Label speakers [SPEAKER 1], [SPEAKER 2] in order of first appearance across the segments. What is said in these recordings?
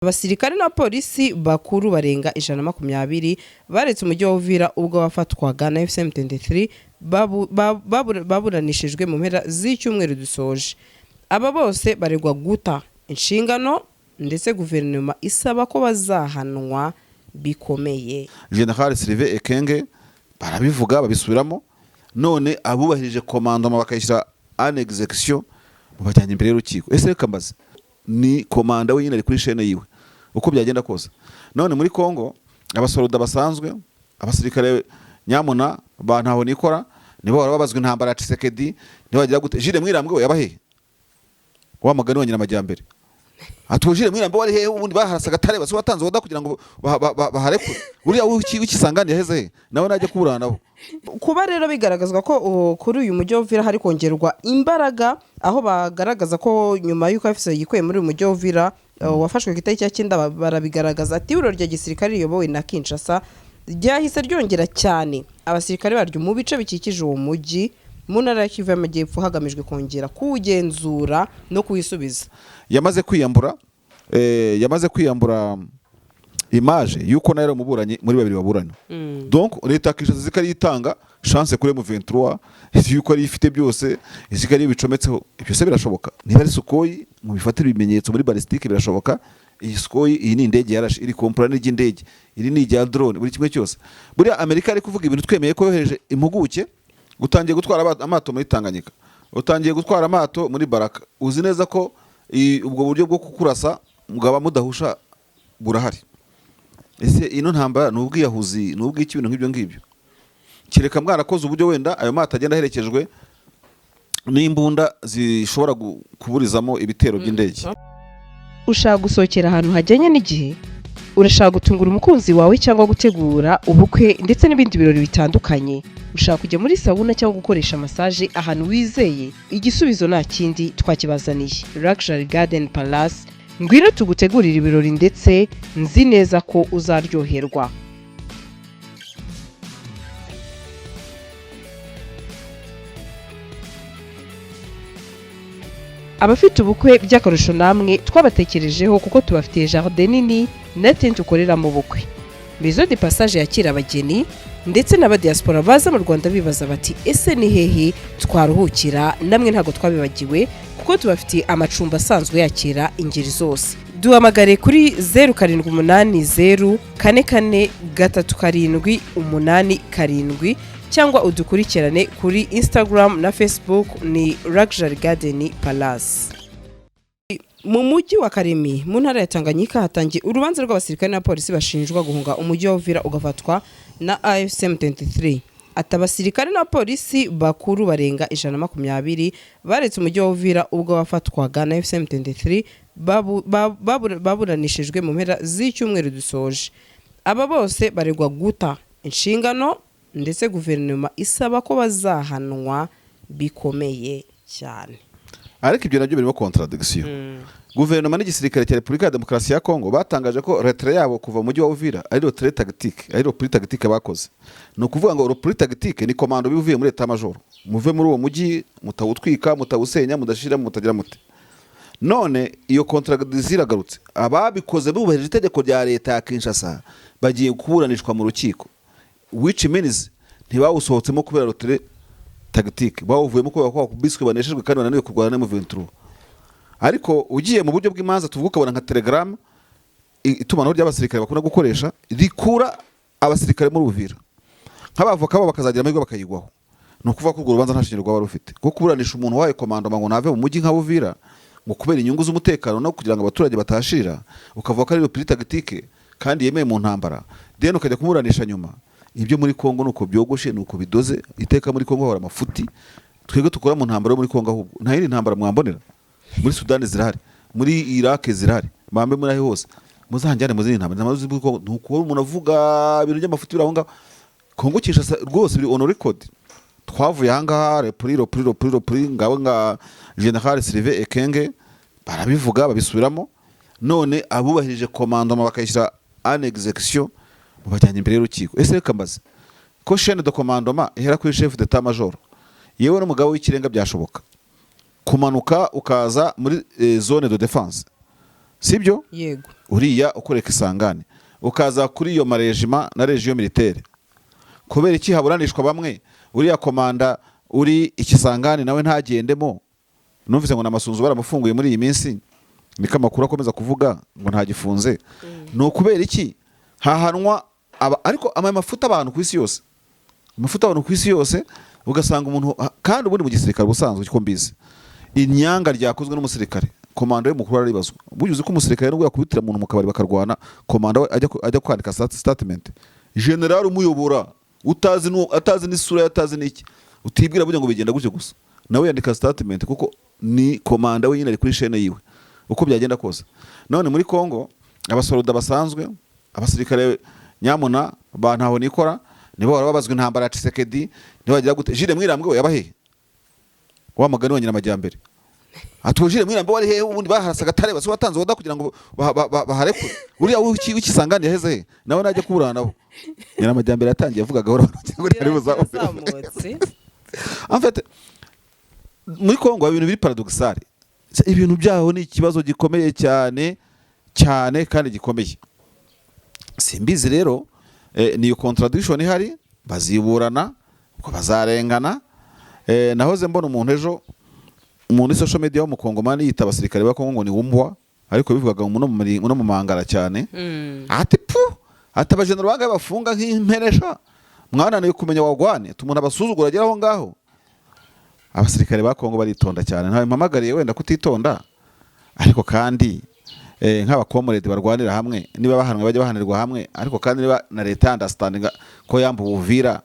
[SPEAKER 1] Abasirikare n'abapolisi bakuru barenga 120 baretse umujyi wa Uvira ubwo bafatwaga na AFC M23 baburanishijwe mu mpera z'icyumweru dusoje. Aba bose baregwa guta inshingano, ndetse guverinoma isaba ko bazahanwa bikomeye.
[SPEAKER 2] General Sylvain Ekenge barabivuga, babisubiramo. None abubahirije commandement bakayishyira en exécution, mubajyanye imbere y'urukiko. Ese reka mbaze, ni komanda wenyine ari kuri chaîne yiwe uko byagenda kose? None muri Congo abasoruda basanzwe, abasirikare nyamuna ba ntaho nikora, nibo bahora babazwa intambara ya Tshisekedi, nibo bagira gute? Jules Mwirambwe we yaba hehe? Wa mugani wa Nyiramajyambere ati uwo Jules Mwirambwe wari hehe? Ubundi baharasaga atareba, si watanze oda kugira ngo baharekure uriya w'ikisangani? Yaheze he? Nawe najya kuburana nabo.
[SPEAKER 1] Kuba rero bigaragazwa ko kuri uyu mujyi wa Uvira hari kongerwa imbaraga, aho bagaragaza ko nyuma y'uko AFC yikuye muri uyu mujyi wa Uvira wafashwe ku itariki ya 9, barabigaragaza ati ihuriro rya gisirikare riyobowe na Kinshasa ryahise ryongera cyane abasirikare baryo mu bice bikikije uwo mujyi mu ntara ya Kivu y'Amajyepfo, hagamijwe kongera kuwugenzura no kuwisubiza.
[SPEAKER 2] Yamaze kwiyambura image yuko nayo ari umuburanyi muri babiri baburana. Donc leta ya Kinshasa zikari itanga chance kuri M23, yuko ari ifite byose, izikari bicometseho. Ibyo se birashoboka? Niba ari Sukhoi, mu bifatira ibimenyetso muri balistique birashoboka. Iyi Sukhoi, iyi ni indege yarashe, iri kompura n'iry'indege, iri ni irya drone, buri kimwe cyose. Buriya Amerika ari kuvuga ibintu twemeye ko yohereje impuguke. Utangiye gutwara amato muri Tanganyika, utangiye gutwara amato muri Baraka, uzi neza ko ubwo buryo bwo kukurasa mugaba mudahusha burahari. Ese ino ntambara ni ubwiyahuzi, ni ubw'iki, ibintu nk'ibyo ngibyo? Kereka mwarakoze uburyo wenda ayo mato agenda aherekejwe n'imbunda zishobora kuburizamo ibitero by'indege.
[SPEAKER 1] Ushaka gusohokera ahantu hajyanye n'igihe? Urashaka gutungura umukunzi wawe cyangwa gutegura ubukwe ndetse n'ibindi birori bitandukanye? Ushaka kujya muri sauna cyangwa gukoresha massage ahantu wizeye? Igisubizo nta kindi, twakibazaniye, Luxury Garden Palace. Ngwino tugutegurire ibirori, ndetse nzi neza ko uzaryoherwa. Abafite ubukwe by'akarusho namwe twabatekerejeho, kuko tubafitiye jardin nini na tente ukoreramo ubukwe, maison de passage yakira abageni ndetse n'abadiaspora baza mu Rwanda bibaza bati: "Ese ni hehe twaruhukira?" Namwe ntabwo twabibagiwe, kuko tubafitiye amacumbi asanzwe yakira ingeri zose. Duhamagare kuri 0780443787 cyangwa udukurikirane kuri Instagram na Facebook, ni Luxury Garden Palace. Mu mujyi wa Karemi mu ntara ya Tanganyika hatangiye urubanza rw'abasirikare na polisi bashinjwa guhunga umujyi wa Uvira ugafatwa na AFC M23. Ati abasirikare na polisi bakuru barenga 120 baretse umujyi wa Uvira ubwo bafatwaga na AFC M23 baburanishijwe mu mpera z'icyumweru dusoje. Aba bose baregwa guta inshingano, ndetse guverinoma isaba ko bazahanwa bikomeye cyane.
[SPEAKER 2] Ariko ibyo nabyo birimo contradiction. Guverinoma n'igisirikare cya Repubulika ya Demokarasi ya Kongo batangaje ko retrait yabo kuva mu mujyi wa Uvira ari retrait tactique, ari repli tactique bakoze. Ni ukuvuga ngo repli tactique ni commando bivuye muri état major: muve muri uwo mujyi, mutawutwika, mutawusenya, mudashira, mutagira mute. None iyo contradiction iragarutse. Ababikoze bubahirije itegeko rya leta ya Kinshasa bagiye kuburanishwa mu rukiko, which means ntibawusohotsemo kubera retrait tactique, bawuvuyemo kubera ko bakubiswe, baneshejwe kandi bananiwe kurwana na M23. Ariko ugiye mu buryo bw'imanza, tuvuga ukabona nka Telegram, itumanaho ry'abasirikare bakunda gukoresha rikura abasirikare muri Uvira, nk'abavoka bo bakazagira amahirwe bakayigwaho. Ni ukuvuga ko urwo rubanza nta shingiro rwaba rufite, kuko kuburanisha umuntu wahaye commandement ngo nave mu mujyi nka Uvira ngo kubera inyungu z'umutekano no kugira ngo abaturage batashira, ukavuga ko ari repli tactique kandi yemewe mu ntambara, then ukajya kumuburanisha nyuma. Ibyo muri Kongo nuko byogoshe, nuko bidoze. Iteka muri Kongo hahora amafuti. Twebwe tukora mu ntambara yo muri Kongo, ahubwo nta yindi ntambara mwambonera. Muri Sudani zirahari, muri Iraq zirahari, bambe muri aho hose, muzanjyane mu zindi ntambara. Intambara zo muri Kongo ni ukubona umuntu avuga ibintu by'amafuti biri aho ngaho. Kongo Kinshasa rwose biri on record: twavuye ahangaha, repli, repli, repli, repli. Ngawe nka General Sylvain Ekenge barabivuga, babisubiramo. None abubahirije commandement bakayishyira en exécution, mubajyanye imbere y'urukiko. Ese reka mbaze, ko chaîne de commandement ihera kuri chef d'état major, yewe n'umugabo w'ikirenga, byashoboka kumanuka ukaza muri zone de défense, sibyo?
[SPEAKER 1] Yego.
[SPEAKER 2] Uriya ukoreka isangane, ukaza kuri iyo marejima na région militaire, kubera iki haburanishwa bamwe, uriya komanda uri ikisangani nawe ntagendemo? Numvise ngo namasunzu baramufunguye muri iyi minsi, niko amakuru akomeza kuvuga ngo ntagifunze. Ni ukubera iki hahanwa aba? Ariko ama mafuta abantu ku isi yose, amafuta abantu ku isi yose, ugasanga umuntu, kandi ubundi mu gisirikare ubusanzwe uko mbizi, inyanga ryakozwe n'umusirikare, komanda we mukuru araribazwa. Burya uzi ko umusirikare nubwo yakubitira umuntu mu kabari bakarwana, komanda we ajya kwandika statement, general umuyobora utazi atazi n'isura ye, atazi n'iki, utibwira burya ngo bigenda gutyo gusa, nawe yandika statement kuko ni komanda we nyine, ari kuri chaîne yiwe uko byagenda kose. None muri Kongo abasoroda basanzwe, abasirikare nyamuna ba ntaho nikora, nibo bahora babazwa intambara ya Tshisekedi, nibo bagira gute? Jules Mwirambwe we yaba hehe? Wa mugani wa Nyiramajyambere ati Jules Mwirambwe wari hehe? Ubundi baharasaga atareba se watanze order kugira ngo baharekure uriya w'ikisangani yaheze he? Nawe najya kuburana nabo. Nyiramajyambere yatangiye avuga gahoro ngo ntari buzamuke.
[SPEAKER 1] Yazamutse.
[SPEAKER 2] En fait, muri Kongo haba ibintu biri paradoxal. Ibintu byaho ni ikibazo gikomeye cyane cyane kandi gikomeye. Simbizi rero, niyo contradiction ihari, baziburana ubwo bazarengana. Nahoze mbona umuntu ejo muri social media w'umukongomani yita abasirikare ba Kongo ngo ni umbwa, ariko bivugaga no mu mangara cyane. Ati pu, ati abajenero bangahe bafunga nk'imperesha, mwananiwe kumenya wagwane tumuntu abasuzugura agera aho ngaho. Abasirikare ba Kongo baritonda cyane, ntawe mpamagariye wenda kutitonda, ariko kandi nk'abakomoredi barwanira hamwe, niba bahanwe bajya bahanirwa hamwe. Ariko kandi niba na leta understanding ko yamba Uvira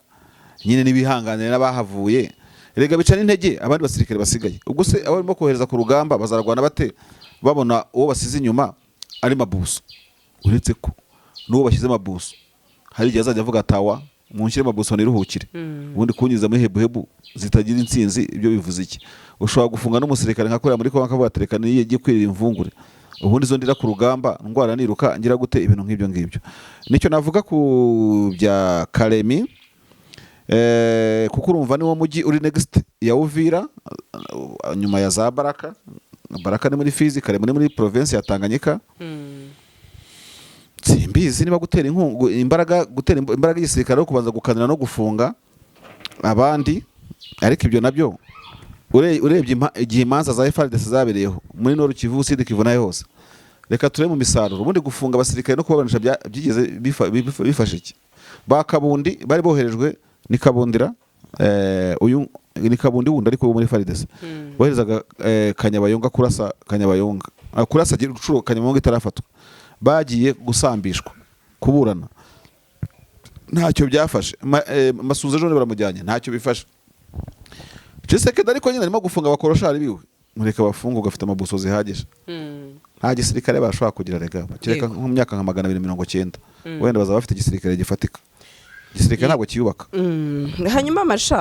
[SPEAKER 2] nyine, n'ibihanganire n'abahavuye. Erega bica n'intege abandi basirikare basigaye. Ubwo se abo barimo kohereza ku rugamba bazarwana bate babona uwo basize inyuma ari mabuso? Uretse ko n'uwo bashyize mabuso hari igihe azajya avuga atawa munshyire mabuso niruhukire, ubundi kunyuza muri hebuhebu zitagira intsinzi ibyo bivuze iki? Ushobora gufunga n'umusirikare nka kuriya muri Kongo akavuga ati reka niyo igiye kwirira imvungure, ubundi zo ndira ku rugamba ndwara niruka ngira gute, ibintu nk'ibyo ngibyo. Nicyo navuga ku bya Kalemi, kuko urumva niwo mujyi uri next ya Uvira, nyuma ya za Baraka. Baraka ni muri Fizi, Kalemi ni muri province ya Tanganyika. Simbizi niba gutera inkungu imbaraga, gutera imbaraga igisirikare no kubanza gukanira no gufunga abandi. Ariko ibyo nabyo urebye igihe imanza za FARDC zabereyeho muri Nord Kivu, Sud Kivu nayo hose, reka turebe mu misaruro. Ubundi gufunga abasirikare no kubabanisha byigeze bifasha iki? Ba Kabundi bari boherejwe ni Kabundira, uyu ni Kabundi wundi ariko wo muri FARDC boherezaga, Kanyabayonga kurasa Kanyabayonga, kurasa Rucuro, Kanyabayonga itarafatwa, bagiye gusambishwa kuburana, ntacyo byafashe. Masunzu ejo baramujyanye, ntacyo bifashe. Tshisekedi ariko nyine arimo gufunga abakoroshari biwe, mureka bafunga, ugafite amabuso zihagije. Nta gisirikare bashobora kugira rega, kereka nko mu myaka nka 290 wenda bazaba bafite igisirikare gifatika. Igisirikare ntabwo kiyubaka.
[SPEAKER 1] Hanyuma marsha,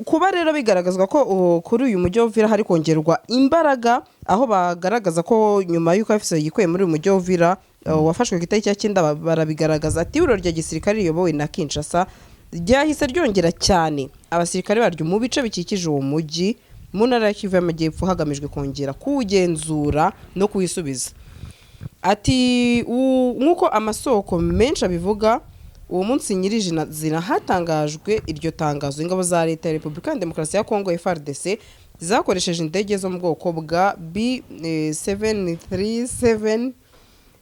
[SPEAKER 1] kuba rero bigaragazwa ko kuri uyu mujyi wa Uvira hari kongerwa imbaraga, aho bagaragaza ko nyuma y'uko AFC yikuye muri uyu mujyi wa Uvira, wafashwe ku itariki ya 9, barabigaragaza ati ihuriro rya gisirikare riyobowe na Kinshasa ryahise ryongera cyane abasirikare baryo mu bice bikikije uwo mujyi mu ntara ya Kivu y'Amajyepfo, hagamijwe kongera kuwugenzura no kuwisubiza. Ati nk'uko amasoko menshi abivuga, uwo munsi nyirizina hatangajwe iryo tangazo, ingabo za leta ya Repubulika ya Demokarasi ya Kongo, FARDC, zakoresheje indege zo mu bwoko bwa B737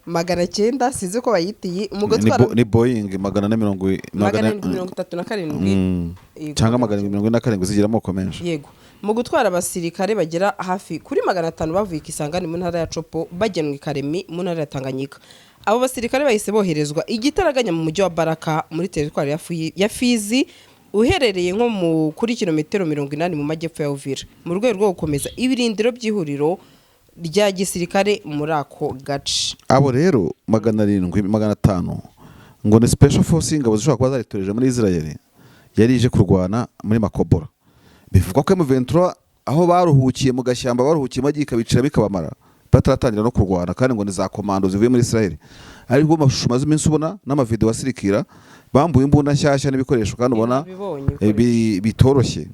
[SPEAKER 1] 900, sinzi ko bayitiye mu gutwara
[SPEAKER 2] Ni Boeing magana ane mirongo
[SPEAKER 1] 737. Yego.
[SPEAKER 2] Cyangwa 747, zigira amoko menshi.
[SPEAKER 1] Yego, mu gutwara abasirikare bagera hafi kuri 500 bavuye i Kisangani mu ntara ya Tshopo bajyanwa i Kalemi mu ntara ya Tanganyika. Abo basirikare bahise boherezwa igitaraganya mu mujyi wa Baraka muri teritwari ya Fizi, uherereye nko kuri kilometero 80 mu majyepfo ya Uvira, mu rwego rwo gukomeza ibirindiro by'ihuriro rya gisirikare muri ako gace.
[SPEAKER 2] Abo rero 700, 500 ngo ni special force y'ingabo zishobora kuba zaritoreje muri Israel, yari ije kurwana muri Makobora. Bivugwa ko M23 aho baruhukiye mu gashyamba baruhukiye bagiye ikabicira bikabamara bataratangira no kurwana, kandi ngo ni za komando zivuye muri Israel. Ariko amashusho maze iminsi ubona n'amavideo asirikira, bambuye imbunda nshyashya n'ibikoresho, kandi ubona
[SPEAKER 1] Nabibonye.
[SPEAKER 2] Bitoroshye.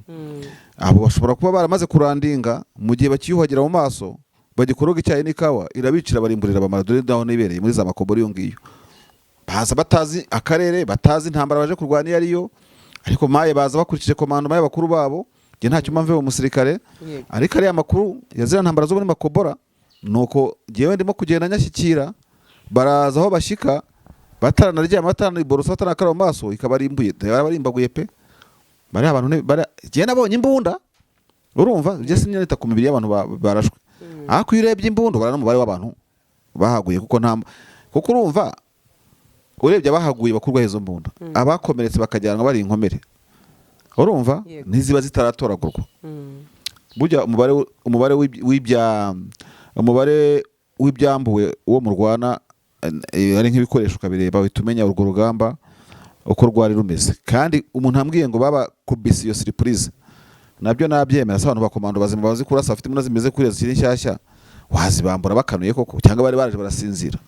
[SPEAKER 2] Abo bashobora kuba baramaze kurandinga mu gihe bakiyuhagira mu maso. Bagikoroga icyayi n'ikawa, irabicira, barimburira, bamara. Dore naho nibereye muri za Makobora iyo ngiyo, baza batazi akarere, batazi intambara baje kurwana iyo ariyo, ariko maye baza bakurikije commandement y'abakuru babo. Njye ntacyo mpamvu mu musirikare. Ariko ariya makuru ya ziriya ntambara zo muri Makobora, nuko njyewe ndimo kugenda nyashyikira. Baraza aho bashyika bataranaryama, bataraniborosa, batanakaraba mu maso, ikabarimbuye, barabarimbaguye pe. Bariya abantu njyewe nabonye imbunda, urumva, njye sinita ku mibiri y'abantu barashwe, ariko iyo urebye imbunda ubara n'umubare w'abantu bahaguye, kuko nta kuko urumva urebye abahaguye bakurwaho izo mbunda, abakomeretse bakajyanwa bari inkomere, urumva, ntiziba zitaratoragurwa. Burya umubare w'ibyambuwe uwo murwana, ari nk'ibikoresho, ukabireba uhita umenya urwo rugamba uko rwari rumeze. Kandi umuntu ambwiye ngo babakubise iyo surprise, nabyo nabyemera. Se abantu bakomando bazima bazi kurasa, bafite imbunda zimeze kuriya zikiri nshyashya, wazibambura bakanuye koko, cyangwa bari baraje barasinzira?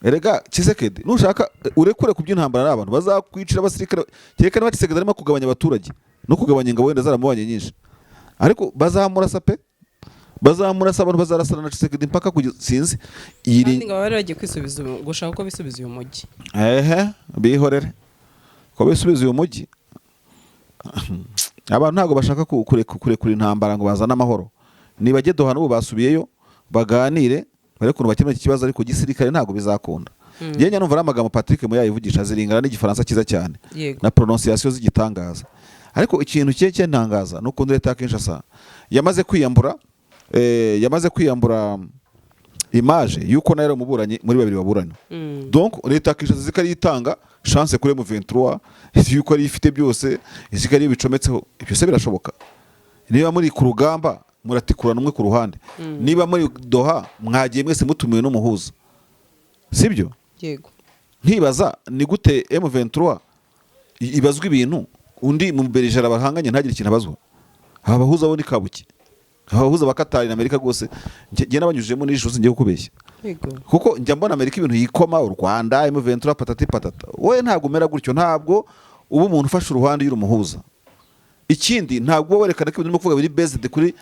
[SPEAKER 2] Erega Tshisekedi, nushaka urekure ku by'intambara, ari abantu bazakwicira abasirikare. Kereka niba Tshisekedi arimo kugabanya abaturage no kugabanya ingabo, wenda zaramubanye nyinshi, ariko bazamurasa pe, bazamurasa. Abantu bazarasana na Tshisekedi mpaka kugeza sinzi iyi
[SPEAKER 1] Kandi ngo bari bagiye kwisubiza gushaka uko bisubiza uyu mujyi.
[SPEAKER 2] Ehe, bihorere ko bisubiza uyu mujyi. Abantu ntabwo bashaka kurekura intambara ngo bazane amahoro. Nibajye Doha, n'ubu basubiyeyo, baganire bare ukuntu bakemura iki kibazo, ariko gisirikare ntabwo bizakunda. Njye njya numva ari amagambo Patrick Muyaya yivugisha ziringana n'igifaransa cyiza cyane na prononciation z'igitangaza, ariko ikintu cye cyentangaza ni ukuntu leta ya Kinshasa yamaze kwiyambura image yuko nayo ari umuburanyi muri babiri baburanye. Donc leta ya Kinshasa zikari itanga chance kuri M23, yuko ari ifite byose, izikari bicometseho. Ibyo se birashoboka? Niba muri ku rugamba, muratikurana umwe ku ruhande. Niba muri Doha, mwagiye mwese mutumiwe n'umuhuza, sibyo?
[SPEAKER 1] Yego.
[SPEAKER 2] Nkibaza ni gute M23 ibazwa ibintu, undi mu belligérant bahanganye ntagire ikintu abazwa. Aba bahuza bo ni kabuki, aba bahuza ba Katari na Amerika rwose, njye nabanyujijemo n'ijisho, singiye kukubeshya. Kuko njya mbona Amerika ibintu yikoma u Rwanda, M23, patati patata. Wowe ntabwo umera gutyo, ntabwo uba umuntu ufashe uruhande iyo uri umuhuza. Ikindi, ntabwo uba werekana ko ibintu urimo kuvuga biri based kuri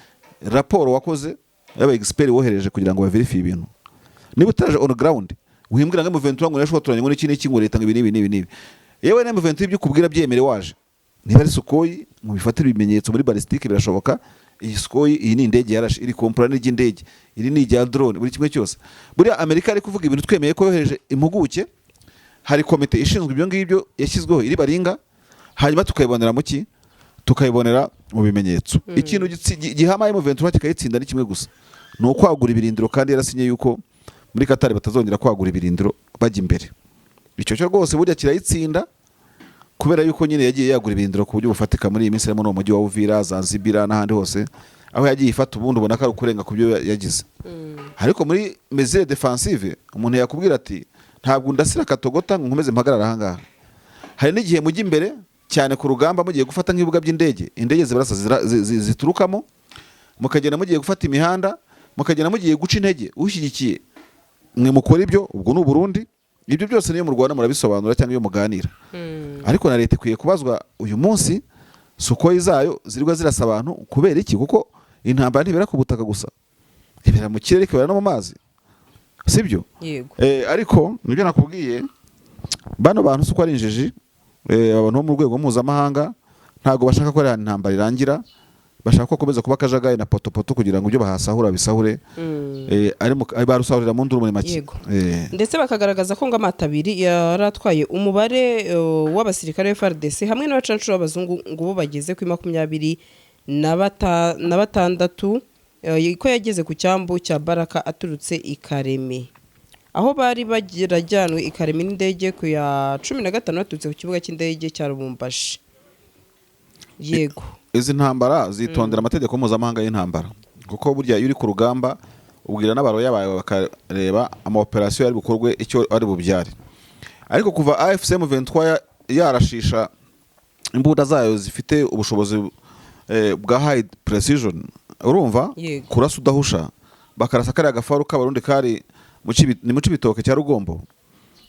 [SPEAKER 2] raporo wakoze y'aba expert wohereje kugira ngo baverifiye ibintu. Niba utaje on ground, wimbwira ngo M23 ngo yashotoranye, ngo n'iki n'iki, ngo leta ngo ibi n'ibi n'ibi n'ibi. Yewe na M23 ibyo ukubwira byemere waje. Niba ari Sukhoi, mubifatire ibimenyetso muri balistique, birashoboka. Iyi Sukhoi, iyi ni indege yarashe, iri kompura n'iry'indege, iri ni irya drone, buri kimwe cyose. Buriya Amerika ari kuvuga ibintu twemeye ko yohereje impuguke, hari komite ishinzwe ibyo ngibyo yashyizweho iri baringa, hanyuma tukayibonera mu ki? Tukayibonera mu bimenyetso. Ikintu gihama M23 kikayitsinda ni kimwe gusa, ni ukwagura ibirindiro, kandi yarasinye yuko muri Katari batazongera kwagura ibirindiro bajya imbere. Icyo cyo rwose burya kirayitsinda, kubera yuko nyine yagiye yagura ibirindiro ku buryo bufatika muri iyi minsi, harimo no mu mujyi wa Uvira, Zanzibira n'ahandi hose aho yagiye ifata. Ubundi ubona ko ari ukurenga ku byo yagize. Ariko muri mesure défensive, umuntu yakubwira ati: "Ntabwo ndasira katogota ngo nkomeze mpagarare ahangaha." Hari n'igihe mujya imbere cyane ku rugamba, mugiye gufata nk'ibibuga by'indege, indege zibarasa ziturukamo, mukagenda mugiye gufata imihanda, mukagenda mugiye guca intege ushyigikiye mwe mukora ibyo. Ubwo ni Uburundi. Ibyo byose niyo mu Rwanda murabisobanura cyangwa iyo muganira. Ariko na leta ikwiye kubazwa uyu munsi Sukhoi zayo zirirwa zirasa abantu kubera iki? Kuko intambara ntibera ku butaka gusa, ibera mu kirere, ikabera no mu mazi, sibyo?
[SPEAKER 1] Yego.
[SPEAKER 2] Ariko nibyo nakubwiye, bano bantu si uko ari injiji. Abantu bo mu rwego mpuzamahanga ntabwo bashaka ko ariya intambara irangira, bashaka ko hakomeza kuba akajagari na potopoto kugira ngo ibyo bahasahura bisahure. Ari barusahurira mu nduru muri make.
[SPEAKER 1] Ndetse bakagaragaza ko ngo amato abiri yari atwaye umubare w'abasirikare ba FARDC hamwe n'abacancuro b'abazungu, ngo bo bageze kuri 26, ko yageze ku cyambu cya Baraka aturutse i Kareme, aho bari bagirajyanwe i Kareme n'indege ku ya 15 baturutse ku kibuga cy'indege cya Lubumbashi. Yego.
[SPEAKER 2] Izi ntambara zitondera amategeko mpuzamahanga y'intambara, kuko burya iyo uri ku rugamba ubwira n'abaroya bawe bakareba ama operasiyo ari bukorwe, icyo ari bubyare. Ariko kuva AFC M23 yarashisha imbunda zayo zifite ubushobozi bwa high precision, urumva, kurasa udahusha, bakarasa kariya gafaru k'abarundi kari ni mu Cibitoke cya Rugombo,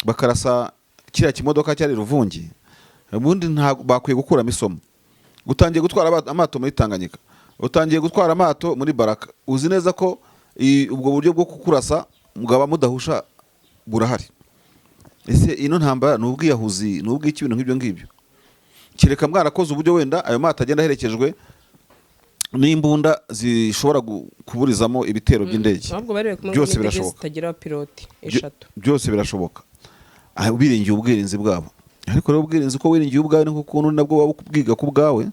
[SPEAKER 2] bakarasa kiriya kimodoka cyari Ruvungi, ubundi ntabwo bakwiye gukuramo isomo. Gutangiye gutwara amato muri Tanganyika. Utangiye gutwara amato muri Baraka, uzi neza ko ubwo buryo bwo kukurasa mugaba mudahusha burahari. Ese ino ntambara ni ubwiyahuzi, ni ubw'iki, ibintu nk'ibyo ngibyo? Kereka mwarakoze uburyo wenda ayo mato agenda aherekejwe n'imbunda zishobora kuburizamo ibitero by'indege.
[SPEAKER 1] Ahubwo bari kumwe
[SPEAKER 2] Byose
[SPEAKER 1] n'indege
[SPEAKER 2] birashoboka.
[SPEAKER 1] zitagira abapilote eshatu.
[SPEAKER 2] Byose birashoboka. Ah, biringiye ubwirinzi bwabo. Ariko rero ubwirinzi uko wiringiye ubwawe niko ukuntu nabwo waba ubwiga ku bwawe.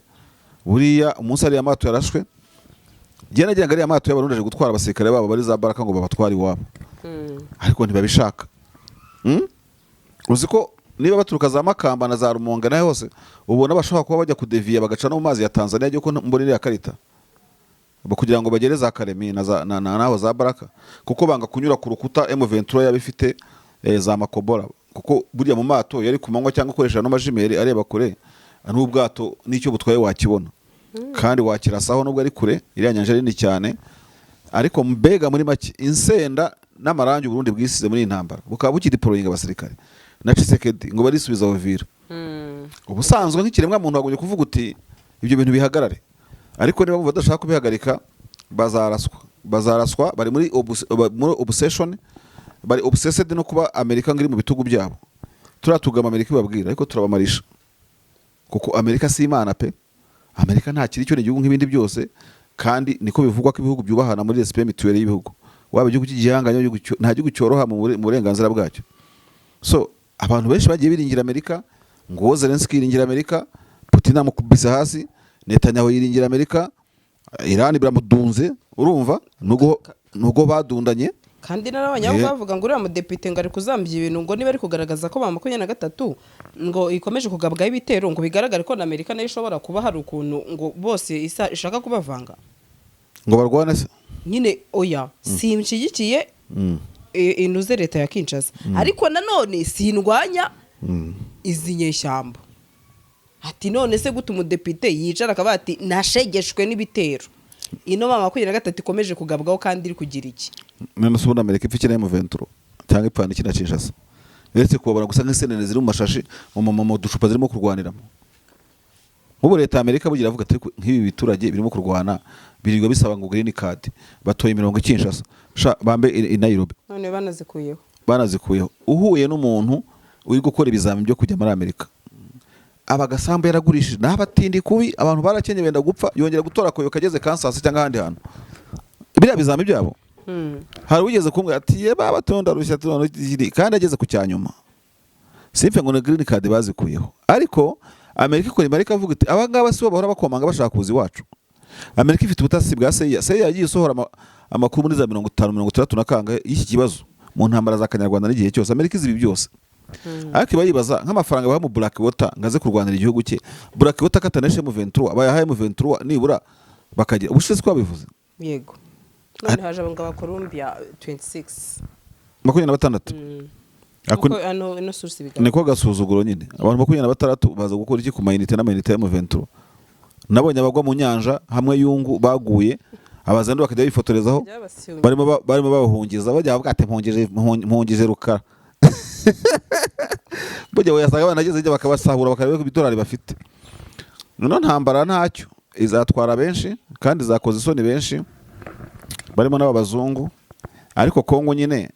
[SPEAKER 2] Buriya umunsi ariya mato yarashwe, njye nagira ngo ariya mato y'Abarundi aje gutwara abasirikare babo bari za Baraka ngo babatware iwabo, ariko ntibabishaka. Uzi ko niba baturuka za Makamba na za Rumonge naho hose ubona bashobora kuba bajya kudeviya, bagaca no mu mazi ya Tanzania, ko mbona iriya karita, kugira ngo bagere za Karemi na za- na- na- naho za Baraka, kuko banga kunyura ku rukuta M23 yaba ifite, za Makobora. Kuko burya mu mato yari ku manywa cyangwa ukoresha n'amajimeri areba kure, n'ubwato n'icyo butwaye wakibona kandi wakirasaho nubwo ari kure. Iriya nyanja nini cyane. Ariko mbega muri make, insenda n'amarangi Uburundi bwisize muri iyi ntambara, bukaba bukideployinga abasirikare na Tshisekedi ngo barisubiza Uvira. Ubusanzwe nk'ikiremwa muntu wagombye kuvuga uti ibyo bintu bihagarare, ariko niba bumva badashaka kubihagarika, bazaraswa, bazaraswa. Bari muri obsession, bari obsessed no kuba Amerika ngo iri mu bitugu byabo. Turiya tugama Amerika ibabwira, ariko turabamarisha, kuko Amerika si Imana pe. Amerika nta kiri cyo, ni igihugu nk'ibindi byose, kandi niko bivugwa ko ibihugu byubahana muri respect mutuelle y'ibihugu. Waba igihugu cy'igihanganye, nta gihugu cyoroha mu burenganzira bwacyo. So abantu benshi bagiye biringira Amerika, ngo Zelensky yiringira Amerika, Putin amukubise hasi, Netanyahu yiringira Amerika, Iran biramudunze. Urumva nubwo badundanye.
[SPEAKER 1] Kandi n'abanyamakuru bavuga ngo uriya mudepite ngo ari kuzambya ibintu, ngo niba ari kugaragaza ko ba 23 ngo ikomeje kugabwaho ibitero, ngo bigaragare ko na Amerika nayo ishobora kuba hari ukuntu ngo bose isa ishaka kubavanga.
[SPEAKER 2] Ngo barwane se?
[SPEAKER 1] Nyine oya, sinshyigikiye inuze leta ya Kinshasa, ariko nanone sindwanya izi nyeshyamba. Ati none se gute umudepite yicara akaba ati nashegeshwe n'ibitero ino mama 23 ikomeje kugabwaho, kandi iri kugira iki?
[SPEAKER 2] None se ubundi Amerika ipfa iki na M23 cyangwa ipfana iki na Kinshasa, uretse kubabara gusa nk'isenene ziri mu mashashi, mu ducupa zirimo kurwaniramo? Nk'ubu leta ya Amerika bugira avuga ati "Ariko nk'ibi biturage birimo kurwana, birirwa bisaba ngo green card, batoye imirongo i Kinshasa sha bambe i Nairobi."
[SPEAKER 1] None banazikuyeho.
[SPEAKER 2] Banazikuyeho. Uhuye n'umuntu uri gukora ibizamini byo kujya muri Amerika, aba agasambu yaragurishije n'abatindi kubi, abantu barakenye benda gupfa, yongera gutora akoyo kageze Kansas cyangwa ahandi hantu biriya bizami byabo. Hari uwigeze kumbwira ati ye baba tonda rushya tubona kandi ageze ku cyanyuma. Simfe ngo ni green card bazikuyeho, ariko Amerika ikora imari ikavuga iti aba ngaba si bo bahora bakomanga bashaka kuza iwacu. Amerika ifite ubutasi bwa CIA. CIA yagiye isohora amakuru muri za 50, 60 na kangahe y'iki kibazo mu ntambara za Kanyarwanda n'igihe cyose. Amerika izi ibi byose, ariko iba yibaza nk'amafaranga baha mu Blackwater ngo aze kurwanira igihugu cye. Blackwater kataneshe M23, bayahaye M23 nibura bakagira ubushize ko babivuze.
[SPEAKER 1] Yego, none haje abo ngaba Columbia 26.
[SPEAKER 2] 26.
[SPEAKER 1] Nkuko hano ino source ibigaragaza.
[SPEAKER 2] Niko gasuzuguro nyine. Abantu 26 baza gukora iki ku mayinite n'amayinite ya M23? Nabonye abagwa mu nyanja hamwe yungu baguye, abazandu bakajya bifotorezaho.
[SPEAKER 1] Byabasuye.
[SPEAKER 2] Barimo babahungiza, bajya bavuga ati mpungije Rukara. Burya wayasanga banageze hirya bakabasahura, bakareba ko idolari bafite. Noneho ntambara ntacyo izatwara benshi kandi izakoza isoni benshi barimo n'aba bazungu. Ariko Kongo nyine,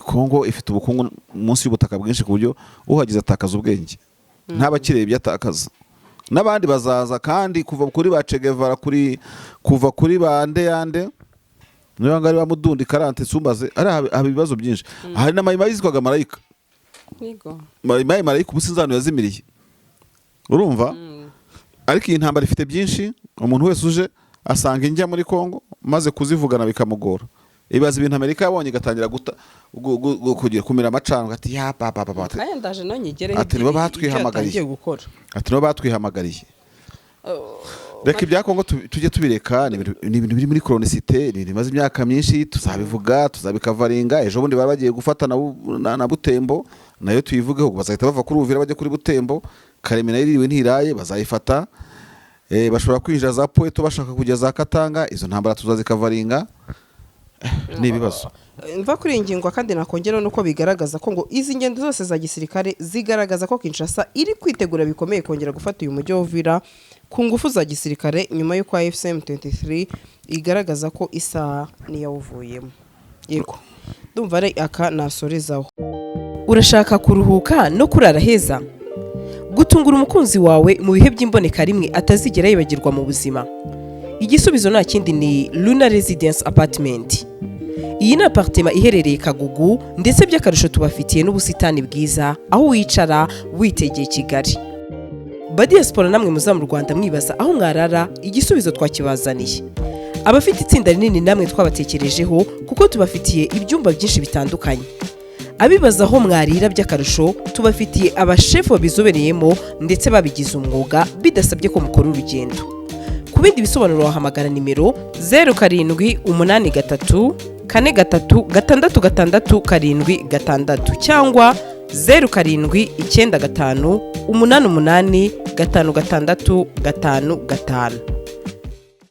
[SPEAKER 2] Kongo ifite ubukungu munsi y'ubutaka bwinshi, ku buryo uhageze atakaza ubwenge, ntabakireba ibyo atakaza. N'abandi bazaza kandi, kuva kuri ba Che Guevara, kuri kuva kuri ba nde yande, niba ngari ba Mudundi karante sumbaze ari haba ibibazo byinshi. Hari na Mayimayi yitwaga Marayika.
[SPEAKER 1] Yego.
[SPEAKER 2] Mayimayi Marayika ubu sinzi ahantu yazimiriye, urumva. Ariko iyi ntambara ifite byinshi. Umuntu wese uje asanga injya muri Kongo maze kuzivugana bikamugora. Ibaza ibintu Amerika yabonye igatangira guta kugira kumira amacandwe, ati ya ba ba ba ba.
[SPEAKER 1] Aya ndaje nayo nyigereho.
[SPEAKER 2] Ati nibo batwihamagariye.
[SPEAKER 1] Icyo yatangiye gukora.
[SPEAKER 2] Ati nibo batwihamagariye. Reka ibya Kongo tujye tubireka. Ni ibintu biri muri chronicité, ni ibintu bimaze imyaka myinshi. Tuzabivuga, tuzabikavaringa. Ejo bundi baba bagiye gufata na Butembo, nayo tuyivugeho. Bazahita bava kuri Uvira bajya kuri Butembo. Karemi nayo iriwe ntiraye, bazayifata. Bashobora kwinjira za Pweto bashaka kujya za Katanga. Izo ntambara tuzazikavaringa. Ni ibibazo.
[SPEAKER 1] Mva kuri iyi ngingo kandi nakongeraho nuko bigaragaza ko ngo izi ngendo zose za gisirikare zigaragaza ko Kinshasa iri kwitegura bikomeye kongera gufata uyu mujyi wa Uvira ku ngufu za gisirikare, nyuma y'uko AFC M23 igaragaza ko isaha niyawuvuyemo. Yego, ndumva ari aka nasorezaho. Urashaka kuruhuka no kurara heza, gutungura umukunzi wawe mu bihe by'imboneka rimwe atazigera yibagirwa mu buzima? Igisubizo nta kindi, ni Luna Residence Apartment. Iyi ni apartment iherereye Kagugu, ndetse by'akarusho tubafitiye n'ubusitani bwiza aho wicara witegeye Kigali. Ba diaspora namwe muza mu Rwanda mwibaza aho mwarara, igisubizo twakibazaniye. Abafite itsinda rinini namwe twabatekerejeho, kuko tubafitiye ibyumba byinshi bitandukanye. Abibaza aho mwarira, by'akarusho tubafitiye abashefu babizobereyemo ndetse babigize umwuga, bidasabye ko mukora urugendo. Ku bindi bisobanuro wahamagara nimero 0783436676 cyangwa 0795885655.